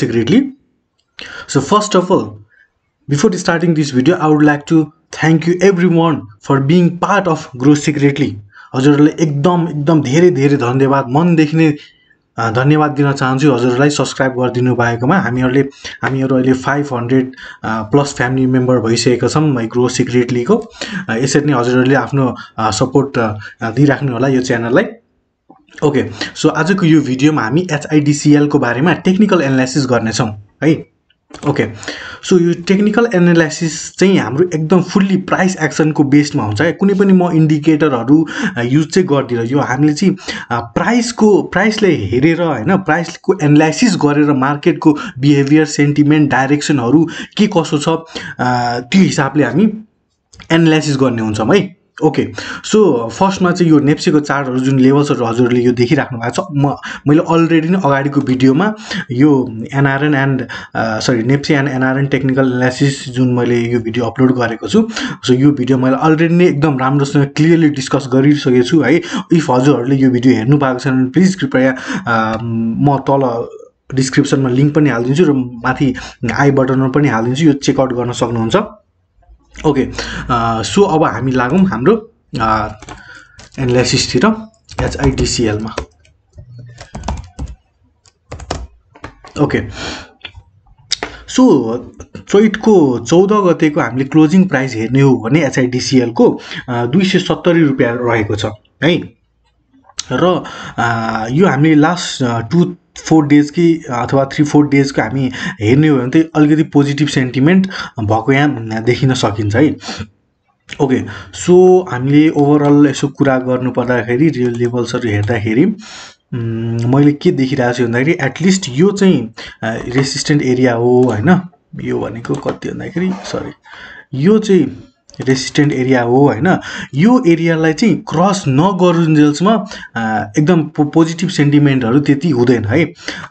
secretly. So first of all, before starting this video, I would like to thank you everyone for being part of Grow Secretly. हजुरहरुलाई एकदम धेरै धेरै धन्यवाद, मनदेखि नै धन्यवाद दिन चाहन्छु हजुरहरुलाई सब्स्क्राइब गरिदिनु भएकोमा। हामीहरुले अहिले 500 प्लस फ्यामिली मेम्बर भइसकेका छौं ग्रो सिक्रेटली को। यसरी नै हजुरहरुले आफ्नो सपोर्ट दिइराख्नु होला यो च्यानललाई। ओके, सो आजको यो भिडियोमा हामी HIDCL को बारेमा टेक्निकल एनालाइसिस गर्ने छौं है। ओके, सो यो टेक्निकल एनालाइसिस चाहिँ हाम्रो एकदम फुल्ली प्राइस एक्सन को बेसमा हुन्छ है। कुनै पनि म इन्डिकेटरहरु युज चाहिँ गर्दिन। यो हामीले चाहिँ प्राइसले हेरेर हैन, प्राइसको एनालाइसिस गरेर मार्केटको बिहेभियर, सेन्टिमेन्ट, डाइरेक्सनहरु के कसो छ त्यो हिसाबले हामी एनालाइसिस गर्ने हुन्छौं है। ओके, सो फर्स्टमा चाहिँ यो नेप्सीको चार्टहरु जुन लेभल्सहरु हजुरले यो देखिराख्नु भएको छ, मैले अलरेडी नै अगाडिको भिडियोमा यो NRN and NEPSE and NRN technical analysis जुन मैले यो भिडियो अपलोड गरेको छु। सो यो भिडियो मैले अलरेडी नै एकदम राम्रोसँग क्लियरली डिस्कस गरिसकेको छु है। इफ हजुरहरुले यो भिडियो हेर्नु भएको छैन भने प्लिज कृपया म तल डिस्क्रिप्सनमा लिंक पनि हाल्दिन्छु र माथि आई बटनमा पनि हाल्दिन्छु, यो चेक आउट गर्न सक्नुहुन्छ। ओके, सो अब हामी लागौं हाम्रो एनालाइसिस तिर HIDCL मा। ओके, सो चैतको 14 गतेको हामीले क्लोजिङ प्राइस हेर्ने हो भने HIDCL को 270 रुपैयाँ रहेको छ है। र यो हामीले लास्ट 2-4 डेज की अथवा 3-4 डेज को हामी हेर्ने हो भने चाहिँ अलिकति पोजिटिभ सेन्टिमेन्ट भएको यहाँ देखिन सकिन्छ है। ओके, सो हामीले ओभरअल यसो कुरा गर्नु पर्दाखेरि रियल लेभल्सहरु हेर्दाखेरि मैले के देखिरहेको छु भन्दाखेरि एटलिस्ट यो चाहिँ रेसिस्टेन्ट एरिया हो हैन। यो भनेको कति भन्दाखेरि यो चाहिँ रेसिस्टेन्ट एरिया हो हैन। यो एरियालाई चाहिँ क्रस नगरुन्जेलसम्म एकदम पोजिटिभ सेन्टिमेन्टहरु त्यति हुँदैन है।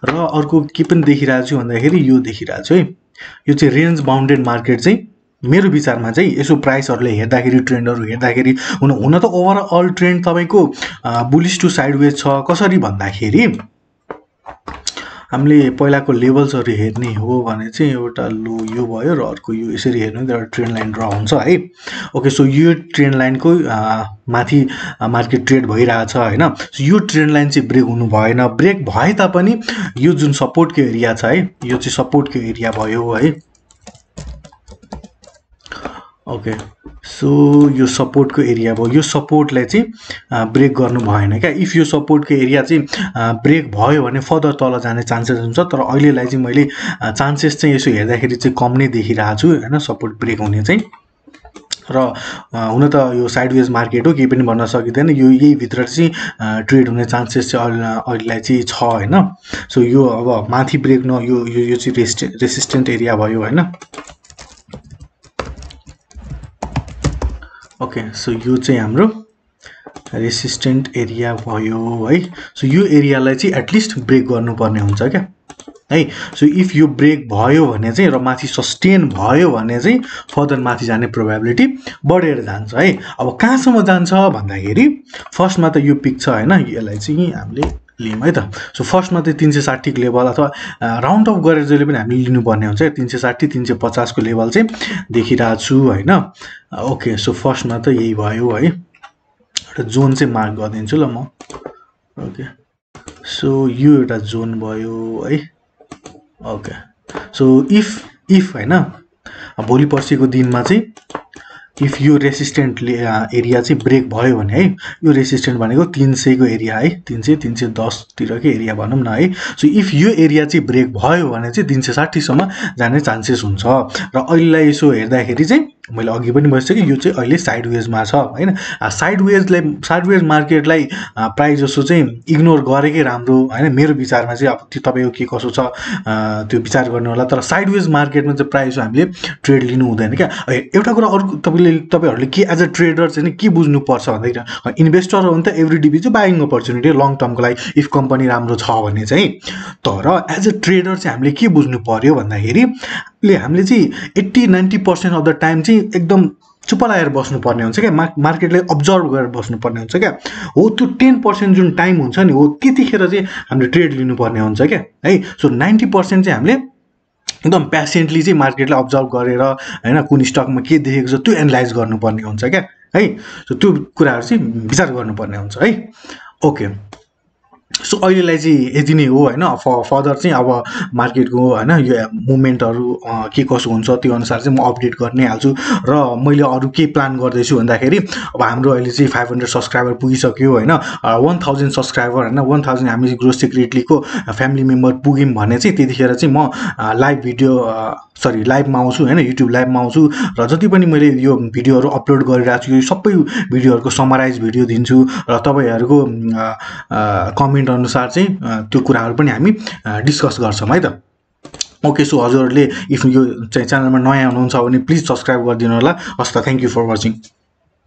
र अर्को के पनि देखिरहेको छु भन्दाखेरि यो देखिरहेको छु है, यो चाहिँ रेन्ज बाउन्डेड मार्केट चाहिँ मेरो विचारमा चाहिँ यसो प्राइसहरुले हेर्दाखेरि, ट्रेन्डहरु हेर्दाखेरि हुन त ओभरअल ट्रेन्ड तपाईको बुलिश टु साइडवेज छ। कसरी भन्दाखेरि हामीले पहिलाको लेभल्सहरु हेर्ने हो भने चाहिँ एउटा लो यो भयो र अर्को यो यसरी हेर्नु भने एउटा ट्रेन्ड लाइन ड्रा हुन्छ है। ओके, सो यो ट्रेन्ड लाइनको माथि मार्केट ट्रेड भइरहेछ हैन। सो यो ट्रेन्ड लाइन चाहिँ ब्रेक हुनु भएन। ब्रेक भए तापनि यो जुन सपोर्टको एरिया छ है, यो चाहिँ सपोर्टको एरिया भयो है। ओके, सो यो सपोर्टको एरिया भयो। यो सपोर्टलाई चाहिँ ब्रेक गर्नु भएन क्या। इफ यो सपोर्टको एरिया चाहिँ ब्रेक भयो भने फर्दर तल जाने चान्सेस हुन्छ, तर अहिलेलाई चाहिँ मैले चान्सेस चाहिँ यसो हेर्दाखेरि चाहिँ कम नै देखिरहेको छु हैन, सपोर्ट ब्रेक हुने चाहिँ। र हुन त यो साइडवेज मार्केट हो, केही पनि भन्न सकिदैन। यो यही भित्र चाहिँ ट्रेड हुने चान्सेस चाहिँ अहिलेलाई चाहिँ छ हैन। सो यो अब माथि ब्रेक न यो चाहिँ रेसिस्टेन्ट एरिया भयो हैन। ओके, सो यो चाहिँ हाम्रो रेसिस्टेन्ट एरिया भयो है। सो यो एरियालाई चाहिँ एटलिस्ट ब्रेक गर्नुपर्ने हुन्छ क्या है। सो इफ यो ब्रेक भयो भने चाहिँ र माथि सस्टेन भयो भने चाहिँ फर्दर माथि जाने प्रोबेबिलिटी बढेर जान्छ है। अब कहाँसम्म जान्छ भन्दाखेरि फर्स्टमा त यो पिक छ हैन, यसलाई चाहिँ हामीले लियौं है त। सो फर्स्टमा चाहिँ 360 को लेभल अथवा राउन्ड अफ गरेर जहिले पनि हामीले लिनुपर्ने हुन्छ। 360-350 को लेभल चाहिँ देखिरहेको छु हैन। ओके, सो फर्स्टमा त यही भयो है। एउटा जोन चाहिँ मार्क गरिदिन्छु ल म। ओके, सो यो एउटा जोन भयो है। ओके, सो इफ हैन भोलि पर्सिको दिनमा चाहिँ इफ यो रेसिस्टेन्ट एरिया चाहिँ ब्रेक भयो भने है, यो रेसिस्टेन्ट भनेको 300 को एरिया है, 300-310 तिरको एरिया भनौं न है। सो इफ यो एरिया चाहिँ ब्रेक भयो भने चाहिँ 360 सम्म जाने चान्सेस हुन्छ। र अहिलेलाई यसो हेर्दाखेरि चाहिँ मैले अघि पनि भनिसके यो चाहिँ अहिले साइडवेजमा छ हैन। साइडवेज मार्केटलाई प्राइस जसो चाहिँ इग्नोर गरेकै राम्रो हैन मेरो विचारमा चाहिँ। अब त्यो तपाईको के कसो छ त्यो विचार गर्नु होला, तर साइडवेज मार्केटमा चाहिँ प्राइस हामीले ट्रेड लिनु हुँदैन क्या। एउटा कुरा अर्को तपाईहरुले के एज अ ट्रेडर चाहिँ के बुझ्नु पर्छ भन्दाखेरि इन्भेस्टर हो भने त एभ्री डे चाहिँ बाइङ अपर्च्युनिटी लङ टर्मको लागि इफ कम्पनी राम्रो छ भने चाहिँ। तर एज अ ट्रेडर चाहिँ हामीले के बुझ्नु पर्यो भन्दाखेरि हामीले चाहिँ 80-90% अफ द टाइम चाहिँ एकदम चुप्प लागेर बस्नुपर्ने हुन्छ क्या, मार्केटलाई अब्जर्भ गरेर बस्नुपर्ने हुन्छ क्या। हो त्यो 10% जुन टाइम हुन्छ नि, हो त्यतिखेर चाहिँ हामीले ट्रेड लिनुपर्ने हुन्छ क्या है। सो 90% चाहिँ हामीले एकदम पेसेन्टली चाहिँ मार्केटलाई अब्जर्भ गरेर होइन कुन स्टकमा के देखेको छ त्यो एनालाइज गर्नुपर्ने हुन्छ क्या है। सो त्यो कुराहरू चाहिँ विचार गर्नुपर्ने हुन्छ है। ओके, सो अहिलेलाई चाहिँ यति नै हो होइन। फर्दर चाहिँ अब मार्केटको होइन यो मुभमेन्टहरू के कसो हुन्छ त्यो अनुसार चाहिँ म अपडेट गर्नै हाल्छु। र मैले अरू के प्लान गर्दैछु भन्दाखेरि अब हाम्रो अहिले चाहिँ 500 सब्सक्राइबर पुगिसक्यो होइन, 1000 सब्सक्राइबर होइन, 1000 हामी ग्रो सिक्रेटलीको फ्यामिली मेम्बर पुग्यौँ भने चाहिँ त्यतिखेर चाहिँ म लाइभ भिडियो लाइभमा आउँछु होइन, युट्युब लाइभमा आउँछु। र जति पनि मैले यो भिडियोहरू अपलोड गरिरहेको छु यो सबै भिडियोहरूको समराइज भिडियो दिन्छु र तपाईँहरूको कमेन्ट अनुसार चाहिँ त्यो कुराहरू पनि हामी डिस्कस गर्छौँ है त। ओके, सो हजुरहरूले इफ यो च्यानलमा नयाँ हुनुहुन्छ भने प्लिज सब्सक्राइब गरिदिनु होला। हस् त, थ्याङ्क यू फर वाचिङ।